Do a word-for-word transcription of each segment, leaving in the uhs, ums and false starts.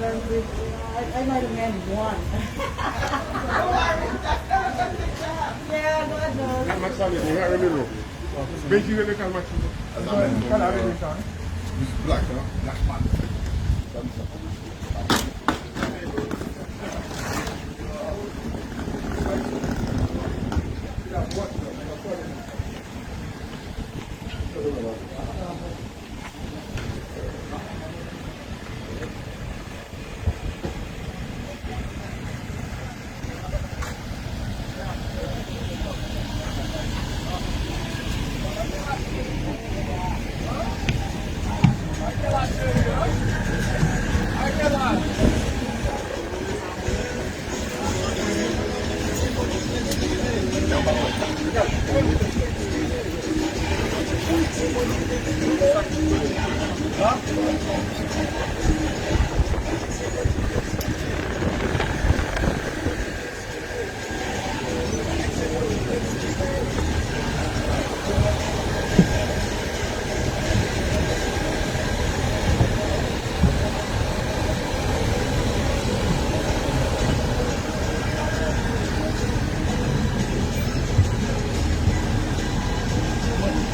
I, I might have meant one. Yeah, God knows. Kalmax sa, men, mwen renmen non. Benji rele Kalmax. Kalmax rele sa, wi. This black, huh? Black man.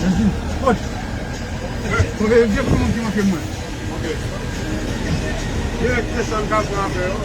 Mèsi. Kot? Ok, gen pou moun ki manke mwen. Ok. Dirèk, se sa m ka pran apre yo.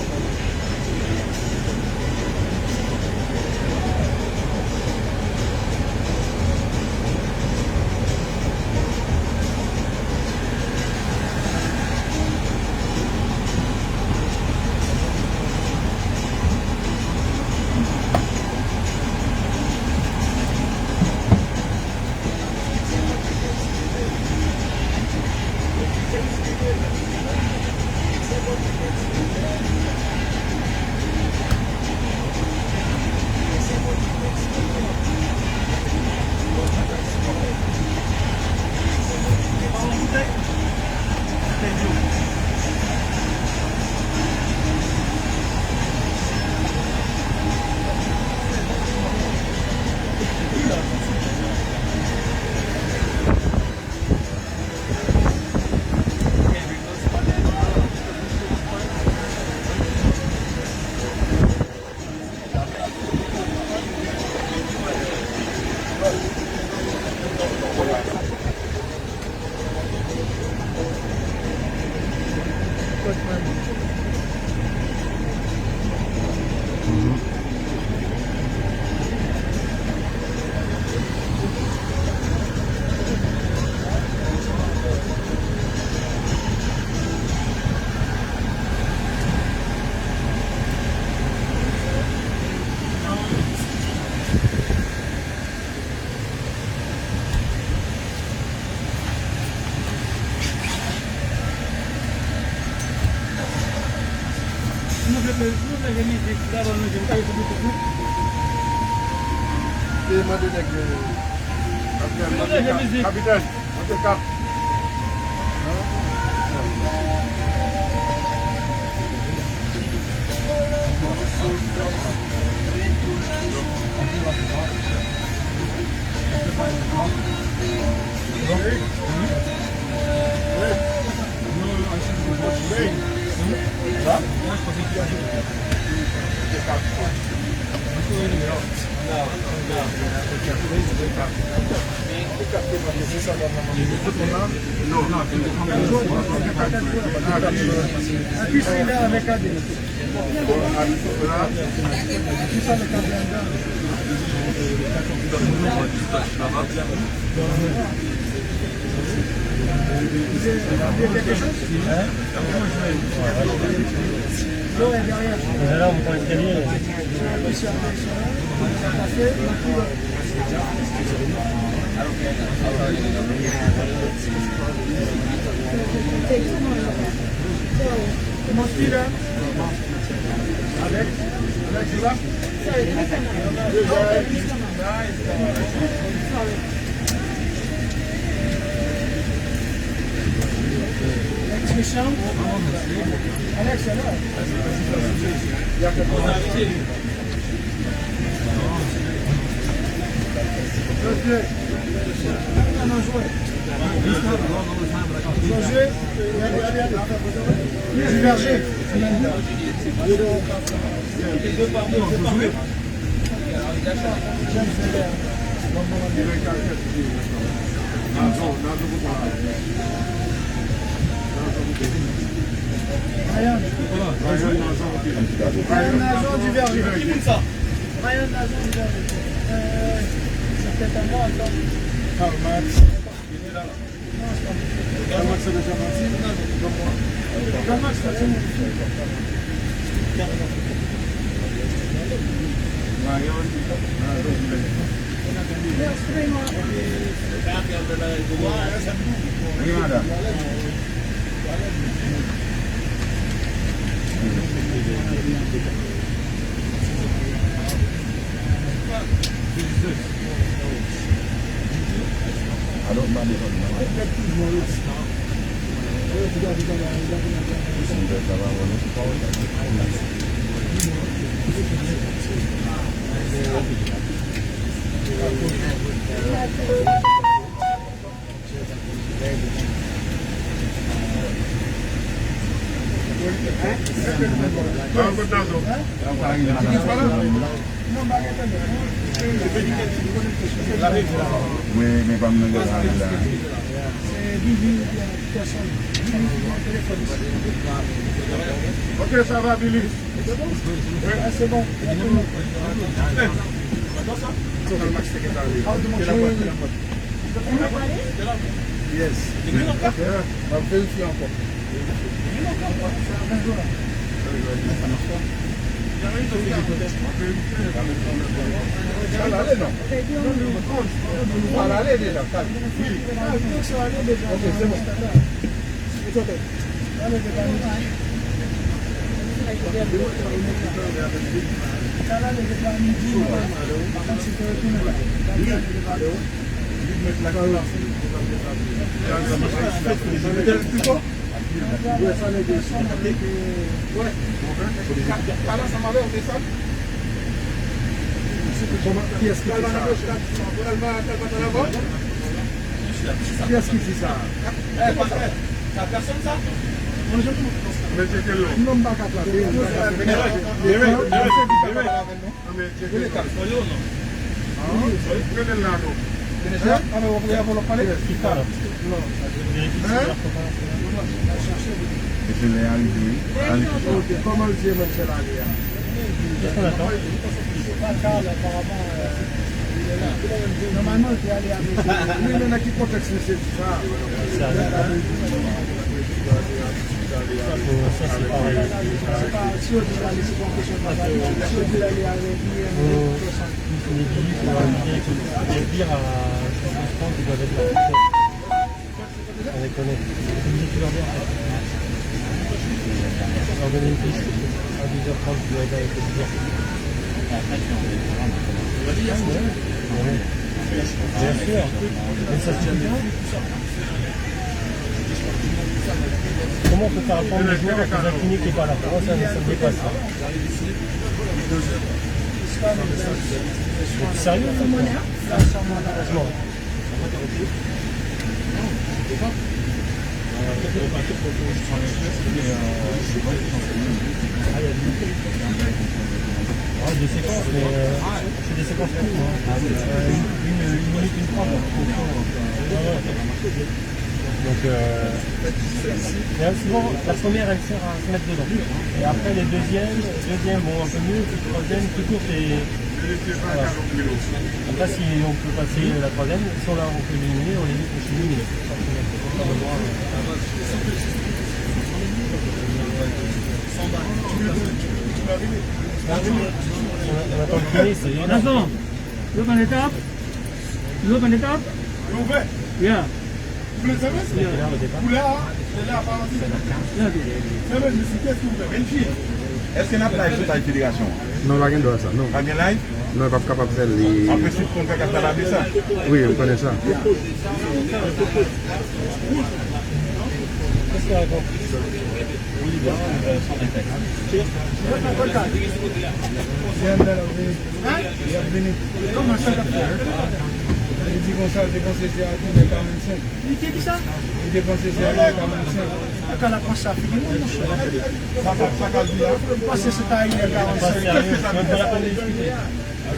Te mande nèg yo. Kapitèn, kapitèn, mande kap. Diverge. Ryan Nazon du Verger. Ryan Nazon du Verger. Euh, c'est peut-être à moi, ça. Karl Marx. Karl Marx, c'est déjà parti. Karl Marx, c'est parti. Ryan Nazon du Verger. Wi, madanm. Alo, m pa desann nan. Mwen, men pa m nan gaz ale la. Ok, sa va, Billy. Wi. Yes. M ap verifye ankò. Al ale non. Al ale deja, kalm. Ok, se bon. Kiyès ki di sa? Kiyès ki di sa? Sa pèsonn sa? Mwen tcheke l non. Non, m pa ka trape. Mwen tcheke l. Rele l la non. Hein? Alò, w ap voye avè l w ap pale? Non. Hein? E se lè a rive, wi. Ok, kòman l di e mwen fè l ale a? Wi, men nan ki kontèks misye di sa? Bien sûr. Mais ça, c'est bien. Comment on peut faire attendre les joueurs quand il y a Kini qui est pas là? Pour moi, ça, ça me dépasse, là. T'es sérieux, là? Franchement. Ouais, des séquences, mais, euh, c'est des séquences courtes, hein. Euh, une, une, une minute, une phrase, hein. Ouais, ouais. Donc, euh, et là, souvent, la première, elle sert à se mettre dedans. Et après, les deuxièmes, deuxièmes vont un peu mieux, puis troisième, toujours, c'est, voilà. Après, si on peut passer la troisième, si on la, on peut éliminer, on élimine, on élimine. On attend le kiné, c'est énorme. Look on the top. Look on the top. Yeah. Ou vle fèmen? Koulè a, koulè a pa anvi. Fèmen, mesye, kiyès ki ouvè? Bèlji. Èske n ap live sou paj federasyon an? Non, pa gen dwa sa, non. Pa gen live? Non, yo p ap kapab fè l, li. An prensip, konn fè k ap kapab sa? Wi, m konnen sa. Hein? Kòman sa t ap fèt? Li di konsa, li te panse se a inè karannsenk. Li te ki sa? Li te panse se a inè karannsenk. Kaka la panse a figi moun, monchè. Sa ka, sa ka di la. Li panse se ta inè karannsenk.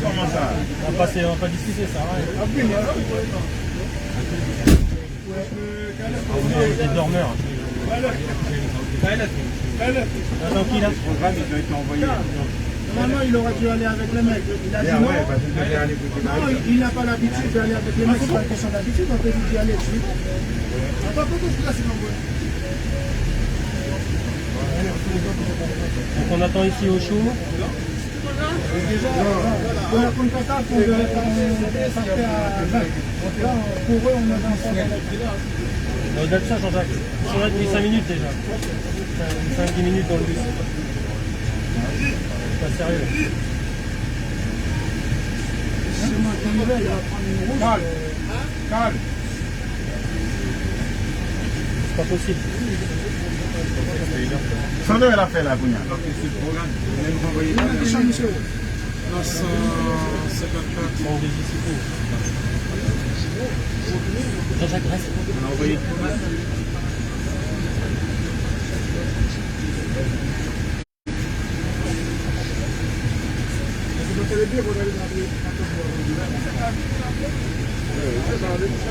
Kòman sa? N ap pase, n ap diskite sa, wi. Ap vini, ap vini. Des dormeurs. Attends, qui là? Normalement, il aurait dû aller avec les mecs. Il a dit non. Non, il n'a pas l'habitude d'aller avec les mecs. C'est pas une question d'habitude, on peut lui dire, allez, tu... Donc, on attend ici au chaud. Déjà, on a compté ça pour le, pour le facteur vingt. Là, pour eux, on a compté ça. On date ça, Jean-Jacques. On a depuis cinq minutes déjà. Cinq dix minutes dans le bus. C'est pas sérieux. Calme. Calme. C'est pas possible. San dola l ap fè la kounye a? Nan san senkannkat. Jean-Jacques, reste.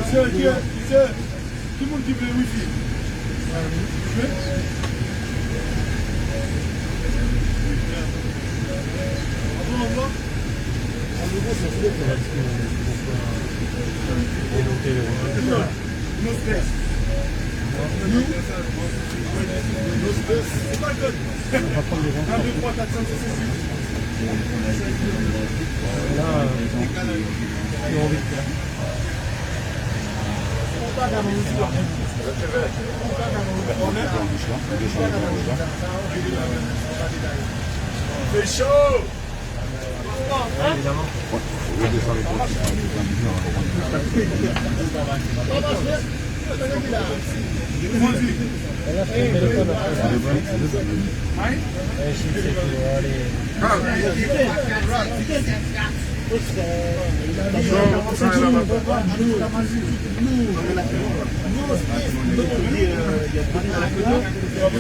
Mesye, ki, mesye, ki moun ki vle wifi? Wi. Bon, bon. No stress. No stress. Nan de twa kat san sesi. Fè cho!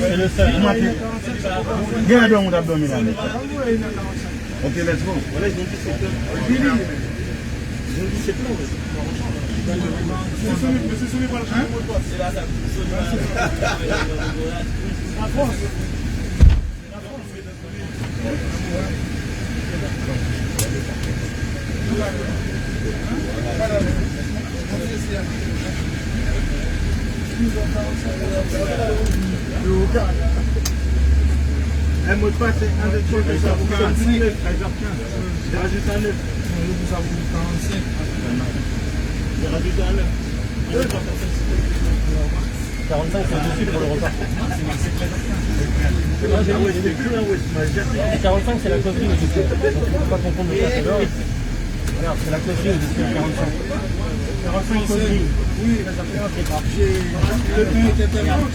Se le sèl. Gen lè dòmi w t ap dòmi la, nèg. Ok, let's go. Vini. Mwen pase avèk karannsenk. Rajoute à neuf. Rajoute à neuf. Karannsenk, c'est dessus pour le repas. Karannsenk, c'est la closerie, monsieur. Faut pas confondre le café d'or. Regarde, c'est la closerie au-dessus, quarante-cinq. Quarante-cinq closerie. Oui. Le pain était tellement...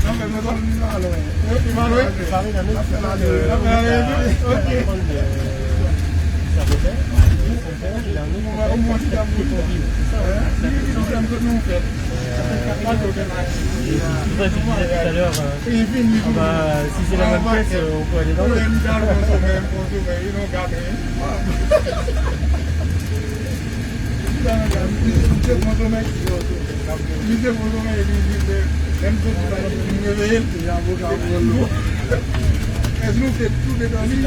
Nan fè mwen pa vin malè. Wi, li malè. Li pa vin nan menm ti malè. Li pa vin nan menm ti malè. Ok. Sa pou fè. Ou mwen ti tankou li. Hein? Li, li, li, li, nou fè. Sa fè kat mwa ke w te mache. Tout à l'heure, euh, on va, si c'est la même pièce, euh, on peut aller dans l'autre. Li dal konsome, konsome, li non gade. Misye pran somèy. Misye pran somèy, li, li, li, menm sou la, li reveye l. Èske nou te tou de dòmi?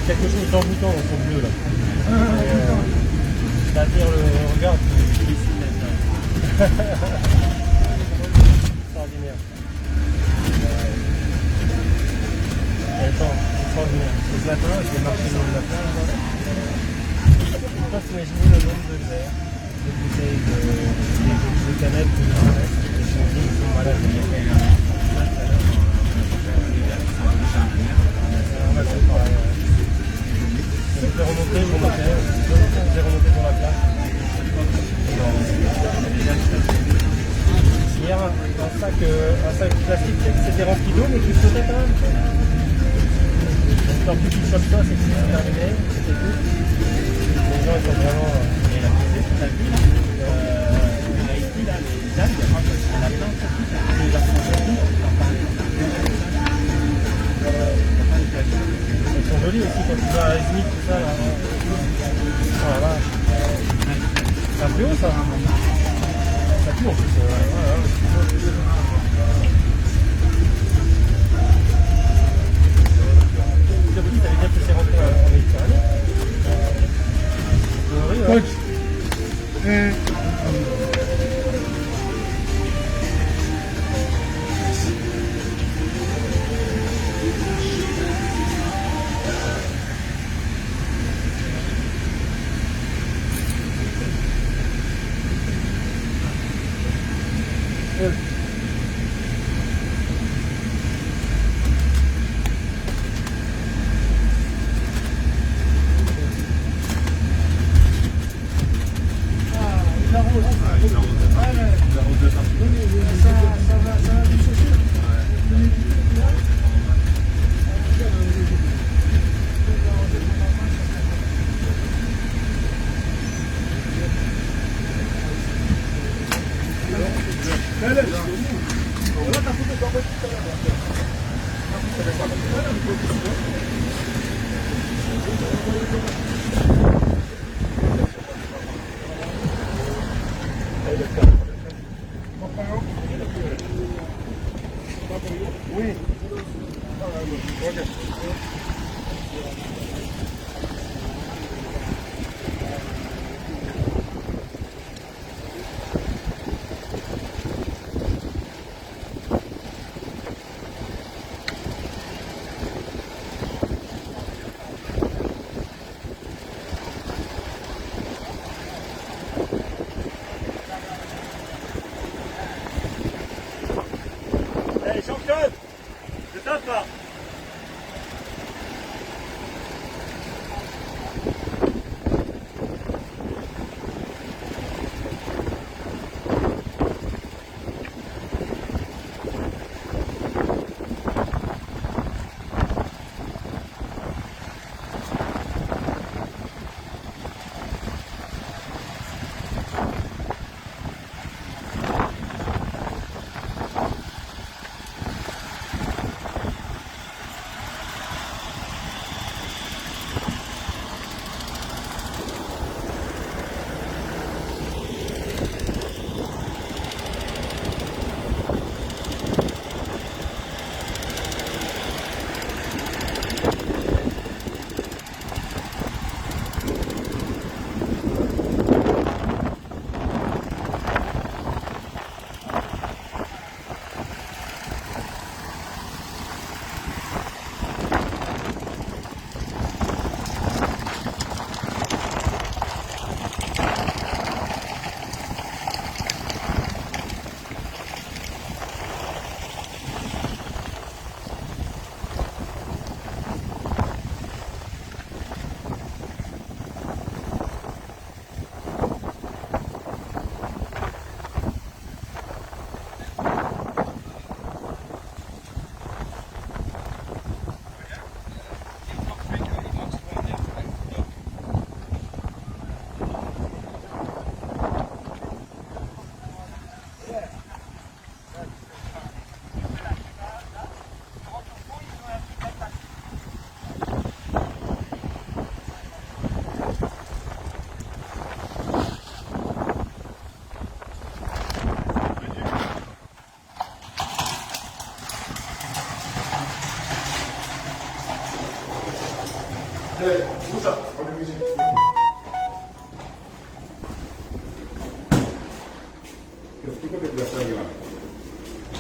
Quelque chose dans le bouton, c'est bleu là. Euh, ça attire le regard. Extraordinaire. Attends, extraordinaire. Ce matin, j'ai marché dans le matin. Je peux pas t'imaginer le nombre de verres. Bouteille de, de, de canette, de canette, de, de, de, de, voilà. Je fais remonter, je remontais, je remontais sur la plage. Hier, un sac, euh, un sac plastique qui s'était rempli d'eau, mais qui flottait quand même. Donc, en plus, tu chopes ça, c'est que c'est terminé, c'était tout. Les gens, ils sont vraiment, euh, ils sont jolis aussi quand tu vas à Izmit, tout ça, là. Voilà. Ça pue, ça. Ça pue, en plus, euh, ouais, ouais. Surpris, ça veut dire que c'est rentré en, en Méditerranée. Oui, ouais. Coach. Hey, Jean-Claude, je t'attends.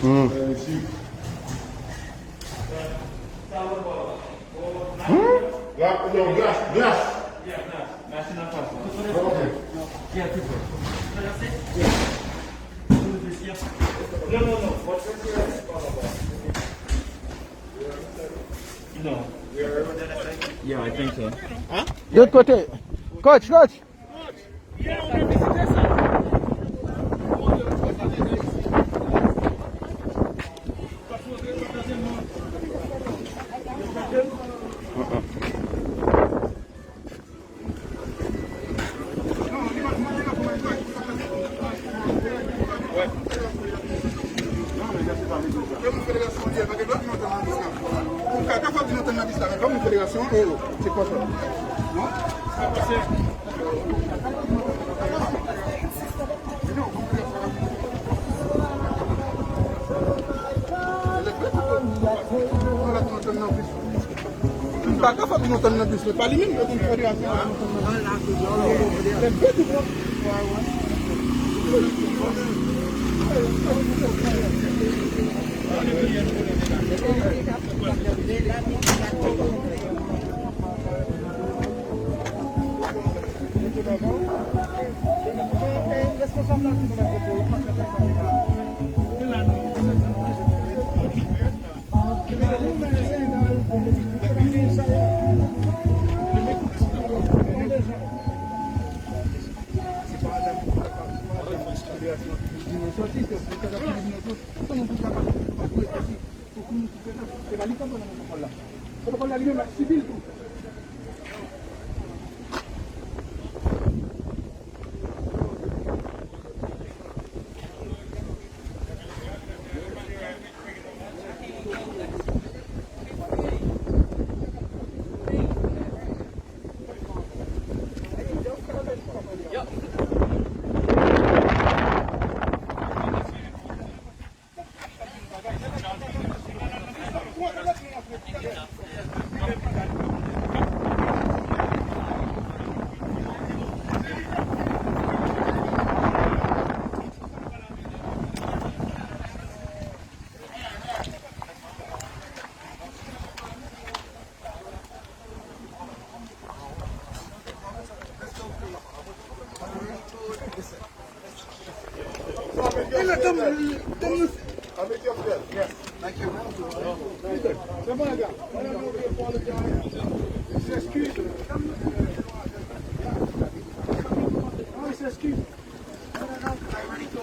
Hmm. Hmm? La, non, glas, glas. Ok. Yeah, I think so. Lòt kote. Coach, coach. M pa ka fè pou nou tann nan bis, men pa li menm, yo konn fè reyaksyon.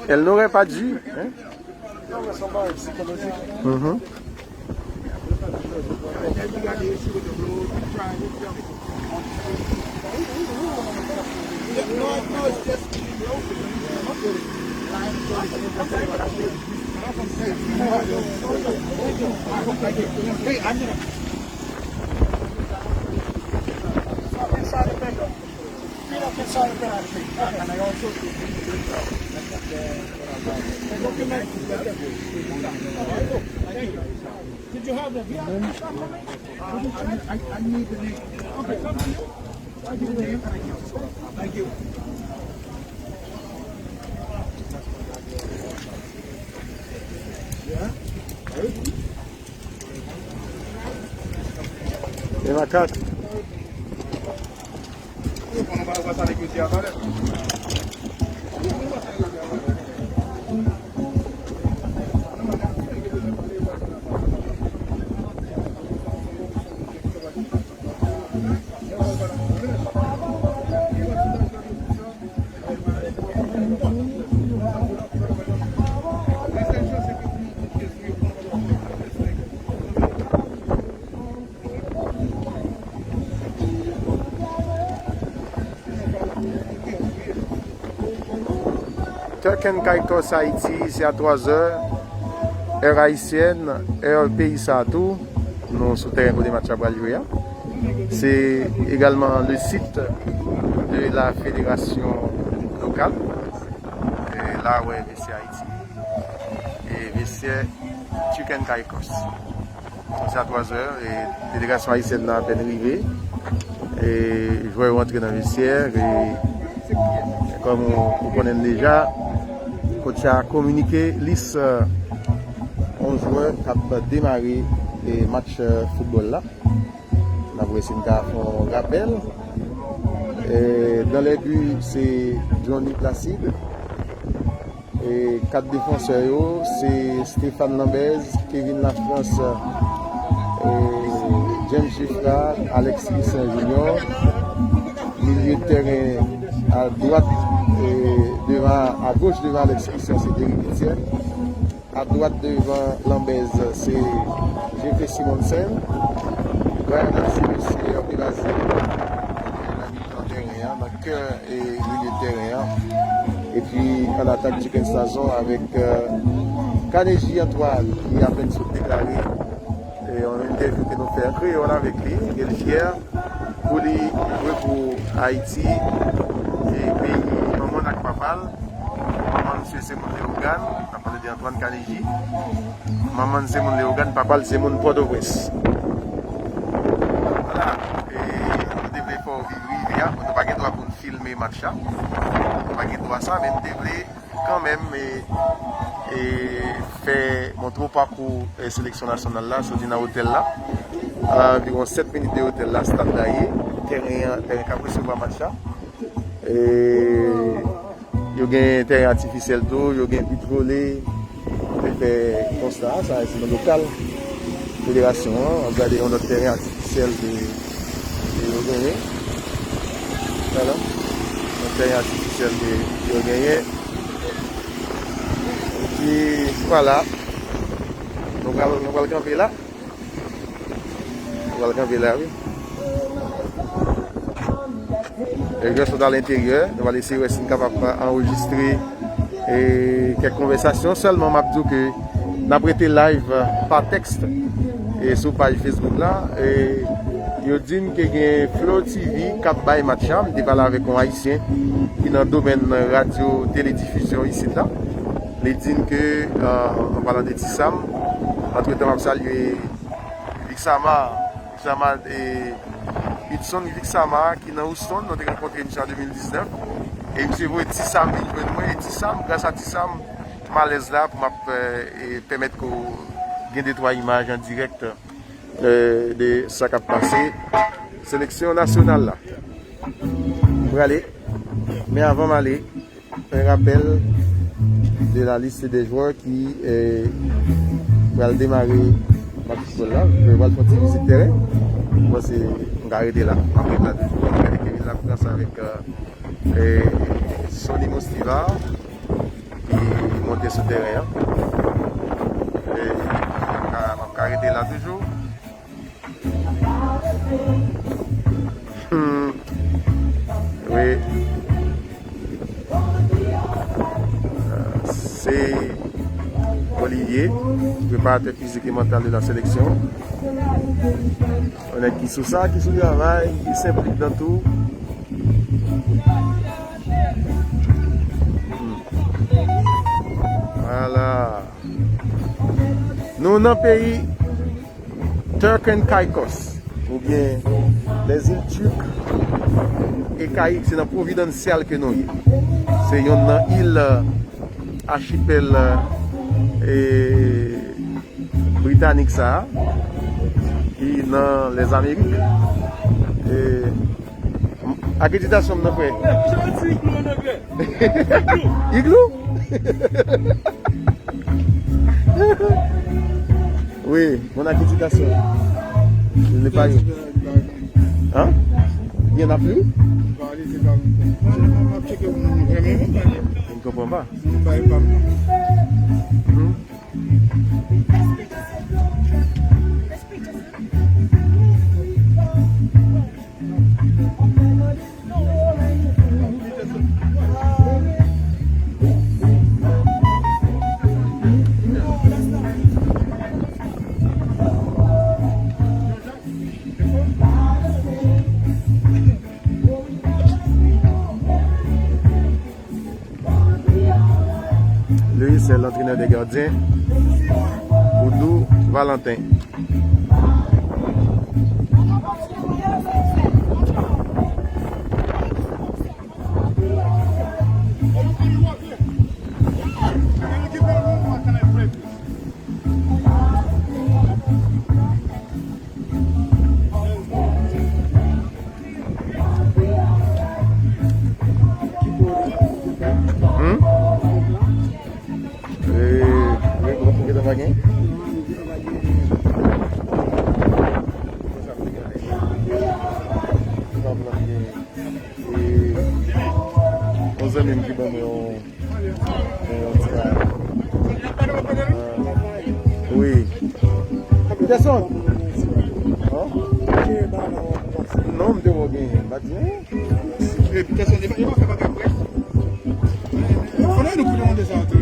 Elle n'aurait pas dû, hein? Non, mais c'est pas psychologique. Mhm. Did you have the V I P shot for me? I, I need the name. Okay, come on. I need the name. Thank you. Thank you. E makak. Turk and Caicos Haïti, se a twa zè, è ayisyèn, è peyi sa a tou. Nou sou teren kote match la pral jwe a. Se egalman le site de la fédération locale. E la, wè, vestiaire Haïti. E vestiaire Turk and Caicos. Se a twa zè, e delegasyon ayisyèn nan apèn rive. E jwè yo antre nan vestyè, e kòm ou, ou konnen l deja, coach a kominike lis, e, yon jwè k ap demare, e, match, e, foutbòl la. N ap wè si n ka fè yon rapèl. E, dans les buts, se Johnny Placide. E kat defansè yo, se Stéphane Lambez, Kevin Lafrance, e James Geffrard, Alexis Christian Junior. Milye de tèren a dwat, e devan, a goch devan Alexis Christian, se Derrick Etienne. A dwat devan Lambez, se Jeffrey Simonsen. Brian Alcimus, se Hervé Bazile. Nan mitan tèren an, nan kè e milye tèren an. Epi, an atak, Chicken Stazon avèk, e, Kaneji Antoine, ki apèn sot deklare, e, yon entèvyou ke nou fè an kreyòl avèk li, ke l fyè pou li jwe pou Ayiti, e peyi manman l ak papa l. Manman misye se moun Leyogàn, n ap pale de Antoine Kaneji. Manman l se moun Leyogàn, papa l se moun Pòtoprens. Vwala, e nou te vle fè w viv rive a, nou pa gen dwa pou n filme match la. Nou pa gen dwa sa, men n te vle kanmenm, e, e, fè, montre w pakou, e, seleksyon nasyonal la, soti nan otèl la. A anviwon sèt minit de otèl la, stad la ye, tèren an, tèren k ap resevwa match la. E, yo gen tèren atifisyèl tou, yo gen beach volley. Te fè konsta a, sa se nan lokal federasyon an. N ap gade yon lòt tèren atifisyèl ke, ke yo genyen. Vwala. Yon tèren atifisyèl ke yo genyen. Vwala. Nou pral, nou pral kanpe la. Nou pral kanpe la, wi. Lè nou sot alenteryè, nou pral eseye wè si n kapab anrejistre, e, kèk konvèsasyon. Sèlman, m ap di w ke n ap rete live pa tèks, e, sou paj Facebook la. E, yo di m ke gen Flow T V k ap bay match la. M te pale avèk yon Ayisyen ki nan domèn radyo teledifizyon isit la. Li di n ke, euh, an palan de Ti Sam, antretan, m ap salye Vixama, Vixama, e, Hudson Vixama, ki nan Houston, nou te rankontre misye an de mil diznèf, e misye voye Ti Sam vin jwenn mwen, e Ti Sam, gras a Ti Sam, m alèz la pou m ap, e, e, pèmèt ke w gen de twa imaj an dirèk, e, de sa k ap pase seleksyon nasyonal la. M prale, men avan m ale, un rappel de la liste des joueurs ki, eh, pral demare match foutbòl la. Yo pral fè yon ti vizit teren. Mwen se, m ka rete la. M ap rete la toujou. M ap rete Kevin Lafrance avèk, eh, Sonny Mostiva ki monte sou teren an. E m ap ka, m ap ka rete la toujou. Hmm. Wi. Euh, se Olivier, preparatè fizik e mantal de la seleksyon. Yon nèg ki sou sa, ki sou travay, ki senplik nan tou. Hmm. Vwala. Nou nan peyi Turk and Caicos, oubyen Lèzil Turk e Kayik, se nan Providencial ke nou ye. Se yonn nan il, euh, achipèl, euh, e, britanik sa a, ki nan Lèzamerik. E, akreditasyon m nan, frè. Igloo? Oui, mon accréditation. Je n'ai pas eu. Hein? Il y en a plus? Je ne comprends pas. Hmm? Louis, c'est l'entraîneur des gardiens. Oudou Valentin. Hmm? E, e, e, e, e, e, yon zanmi m ki ban mwen yon, yon, yon ti bagay. Ah, wi. Peterson. Hàn? Non, m te wè w genyen. M pa di anyen. E, Peterson, e pa, e pa fè bagay près. Fò nou, nou pou demande sa, ok?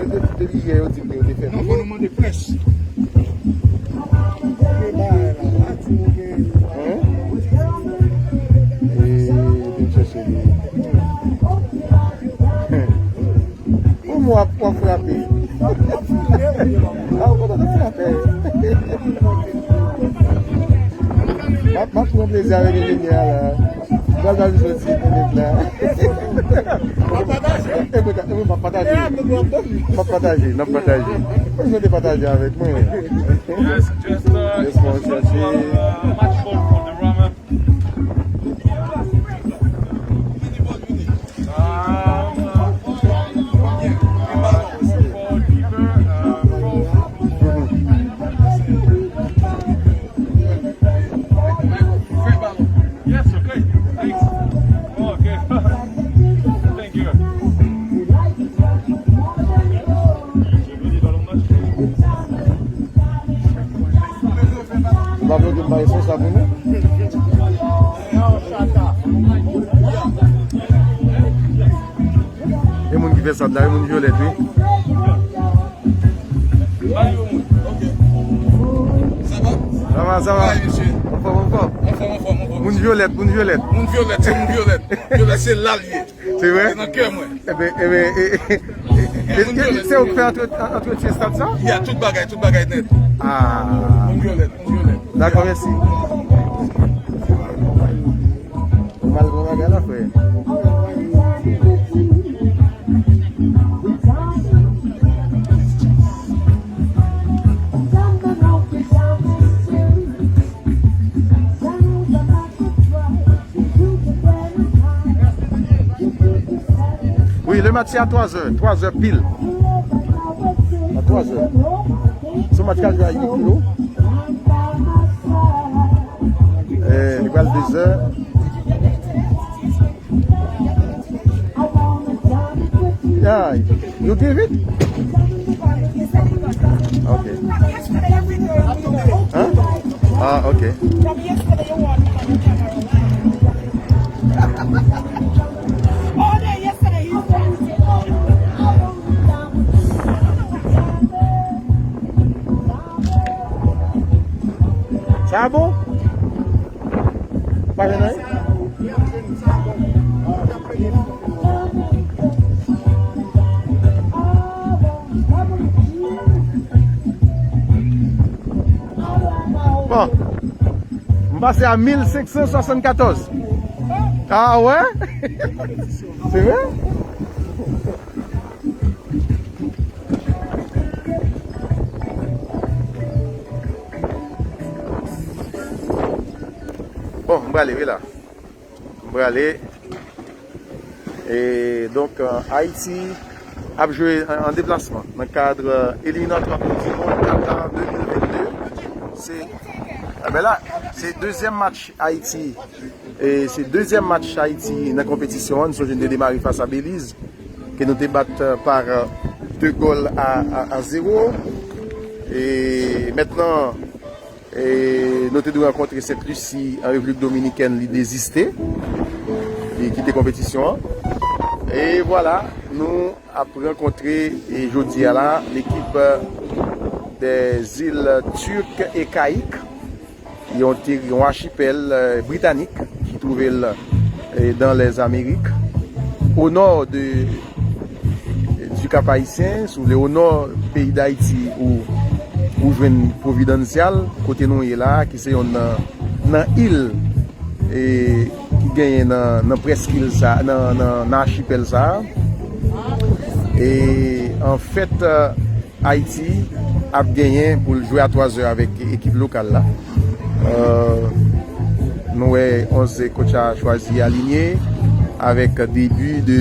Depi, depi yè, yo di m ke yo te fè. Non, fò nou mande près. Hein? E, vin chèche li. Pou mwen, w ap, w ap frape. A, w kontan frape. M ap, m ap pran plezi avèk enjenyè a la. Pral ba m soti pou nèg la. E mwen, e mwen, m ap pataje. M ap pataje, n ap pataje. Mwen, mwen te pataje avèk mwen. Just, just, uh, just wan chèche. Match ball from the Rama. Yes, okay. Thanks. Oh, okay. Thank you. Pa responsab pou nou. E moun ki fè sa la, e moun vyolèt, wi. Sa va? Sa va, sa va. Anfòm, anfòm. Anfòm, anfòm, anfòm. Moun vyolèt, moun vyolèt. Moun vyolèt, se moun vyolèt. Vyolèt, se lalye. Se vre? Nan kè mwen. Eben, eben, e, e, e, se ou ki fè antre-, antretyen stad sa? Ya, tout bagay, tout bagay nèt. Ah. Moun vyolèt, moun vyolèt. Dakò, mèsi. Ou mal pran bagay la, frè. Wi, le match se a twa zè, twa zè pil. A twa zè. Se yon match k al jwe a uit zero. Eh, li pral de zè. Yeah, you give it? Ok. Huh? Ah, ok. Sa bon? Pa jwenn anyen? Bon. M pase a mil senk san swasannkatòz. Ah wè? Se vre? Bon, m prale, wi la. M prale. E donk, euh, Ayiti ap jwe an, an deplasman nan kad, euh, eliminatwa Koup di Mond Qatar de mil vennde. Se, eh ben la, se dezyèm match Ayiti. E se dezyèm match Ayiti nan konpetisyon an. Nou sonje n te demare fas a Beliz, ke nou te bat, euh, pa, euh, de gòl a, a, a zewo. E mentnan, e nou te dwe rankontre Sent Lisi an Repiblik Dominikèn, li deziste. Li kite konpetisyon an. E vwala, nou ap rankontre, e jodi a la, lekip, euh, des îles turques et caïques, yon teri, yon achipèl, euh, britanik ki twouve l, euh, dans les Amériques, au nord de, du Cap-Haïtien, si w vle, o nò peyi Dayiti, ou, ou jwenn Providencial, kote nou ye la, ki se yonn nan, nan il, e, ki genyen nan, nan prèskil sa, nan, nan, nan achipèl sa. E, anfèt, euh, Ayiti ap genyen pou l jwe a twa zè avèk ekip lokal la. Euh, nou wè onz coach a chwazi alinye avèk debi de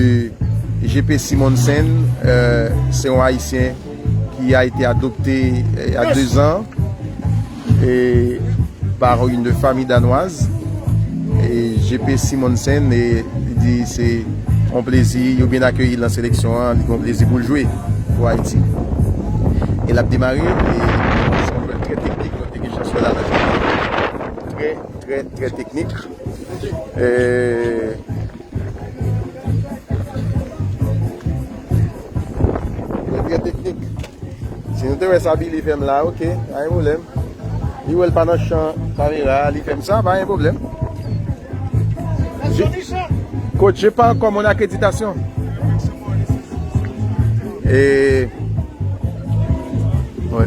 J P Simonsen, euh, se yon Ayisyen ki a été adopté, euh, il y a deux ans, et par une famille danoise. E J P Simonsen, e li di se yon plezi, yo byen akeyi l nan seleksyon an, li gen yon plezi pou l jwe pou Ayiti. E l ap demare, e se yon jwè trè teknik, donk li gen chans wè l al nan trè, trè, trè teknik. E Li trè teknik. Si nou te wè sa Billy fè m la, oke, pa gen pwoblèm. Li wè l pa nan chan kamera, li fè m sa, pa gen pwoblèm. J'ai- Coach, j'ai pas encore mon accréditation. E, wi.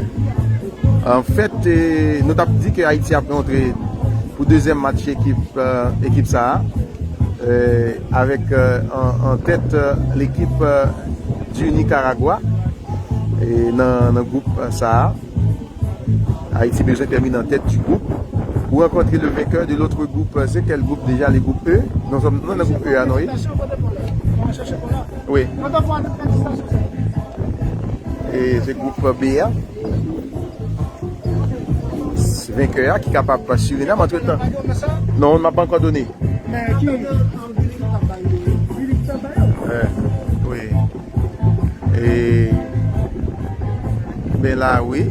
Anfèt, e, nou t ap di ke Ayiti ap rantre pou dezyèm match ekip, e, ekip sa a, e, avèk, e, an, an tèt, e, lekip, e, du Nicaragua, e, nan, nan gwoup, e, sa a. Ayiti bezwen tèmine an tèt du gwoup. Ou rankontre le vainqueur de l'autre groupe. Se kèl gwoup deja? Le gwoup E? Non, nou nan gwoup E a, non, wi? Wi. E se gwoup B a. Venkè a ki kapab Surinam antretan. Non, m ap ankò done. Eh, wi. E, men la, wi.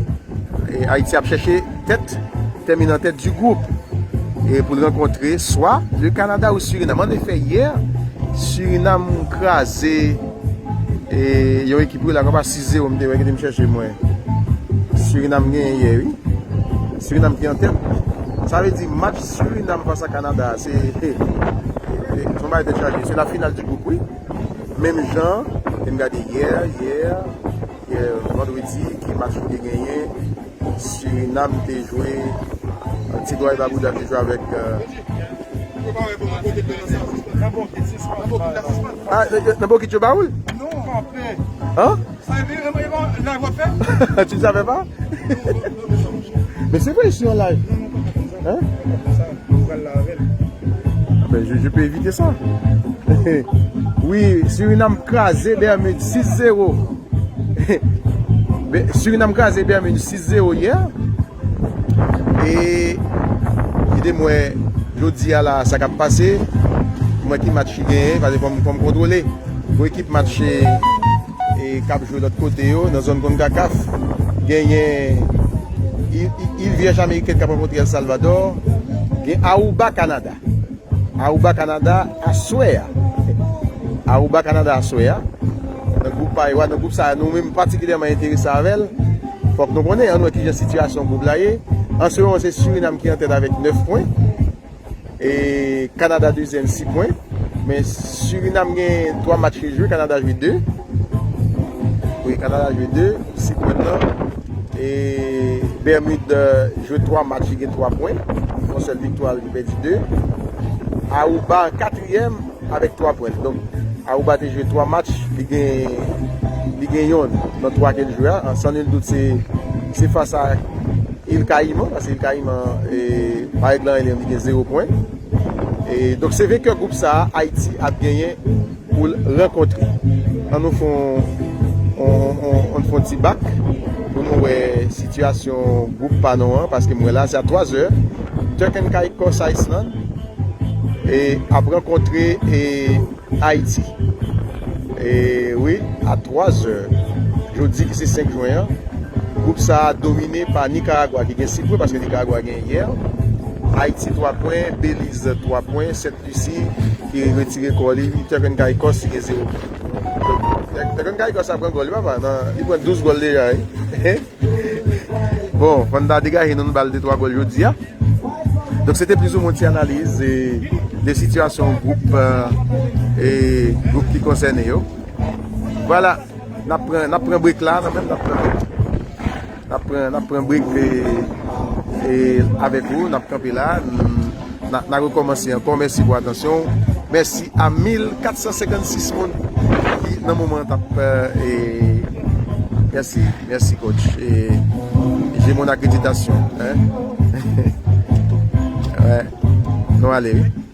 E Ayiti ap chèche tèt. termine en tête du groupe. E pou l rankontre swa le Canada ou Suriname. Ann fè yè, Suriname kraze e, yon ekip wi la, konpa sis zewo, m te wè, kite m chèche mwen. Suriname genyen yè wi. Suriname ki an tèt. Sa vle di match Suriname fas a Kanada, se e, e, se yon bagay tèt chaje. Se la final du groupe wi. Menm jan, e m gade yè, yè, yè, vandredi, ki match ou te genyen. Suriname te jwe ti dwa e babouda te jwe avèk euh, ah, nan bokit yo ba ou l? An? Tu ne savais pas? Mais c'est vrai, je suis en live. Hein? Ah ben, je, je peux éviter ça. Oui, Suriname kraze Bermude sis zewo. Suriname kraze Bermude sis zewo yè. E kite m wè jodi a la sa k ap pase. Mwen ki match ki genyen, paske fò m, fò m kontwole. Pou ekip match e, k ap jwe lòt kote yo, nan zòn konkakaf, genyen Il, Il, Il Vierge Américaine k ap rankontre El Salvador. Gen Aruba, Kanada. Aruba, Kanada, aswè a. Aruba, Kanada, aswè a. Nan gwoup pa yo a, nan gwoup sa a, nou menm patikilyèman enterese avè l. Fòk nou konnen, ann wè kijan sitiyasyon gwoup la ye. An se moman, se Surinam ki an tèt avèk nèf pwen. E Kanada dezyèm, sis pwen. Men Surinam gen twa match ki jwe, Kanada jwe de. Wi, Kanada jwe de, sis pwen nan. E Bermud jwe twa match, li gen twa pwen. Yon sèl viktwa, li pèdi de. Aruba katriyèm avèk twa pwen. Donk, Aruba te jwe twa match, li gen, li gen yonn nan twa ke l jwe a. San nil dout, se, se fas a Il Caïman, paske Il Caïman, e, pa regle anyen, li gen zewo pwen. E, donk, se venkè gwoup sa a, Ayiti ap genyen pou l rankontre. Ann nou fè yon, yon, yon, yon, fè yon ti bak pou nou wè sitiyasyon gwoup pa nou an, paske m wè la, se a twa zè. Turk and Caicos Island e, ap rankontre e, Ayiti. E, wi, a twa zè. Jodi ki se senk jen an, gwoup sa a domine pa Nikaragwa ki gen sis pwen, paske Nikaragwa gen yè. Ayiti twa pwen, Beliz twa pwen, Sent Lisi ki retire kò li, Turk and Caicos ki gen zewo pwen. Turk and Caicos ap pran gòl, li papa, nan, li pran douz gòl deja, wi. Bon, fò n ta degaje nou, nou ba l de twa gòl jodi a. Donk, se te plizoumwen ti analiz e, de sitiyasyon gwoup, e, e, gwoup ki konsène yo. Vwala, n ap pran, n ap pran brek la, nan menm n ap pran brek. N ap pran, n ap pran brek e, e, avèk ou, n ap kanpe la. N, n a, n a rekòmanse ankò. Mèsi pou atansyon w. Mèsi a mil kat san senkannsis moun ki nan moman an t ap, e, mèsi, mèsi coach. E, j'ai mon accréditation, hein? Wè, nou ale, wi.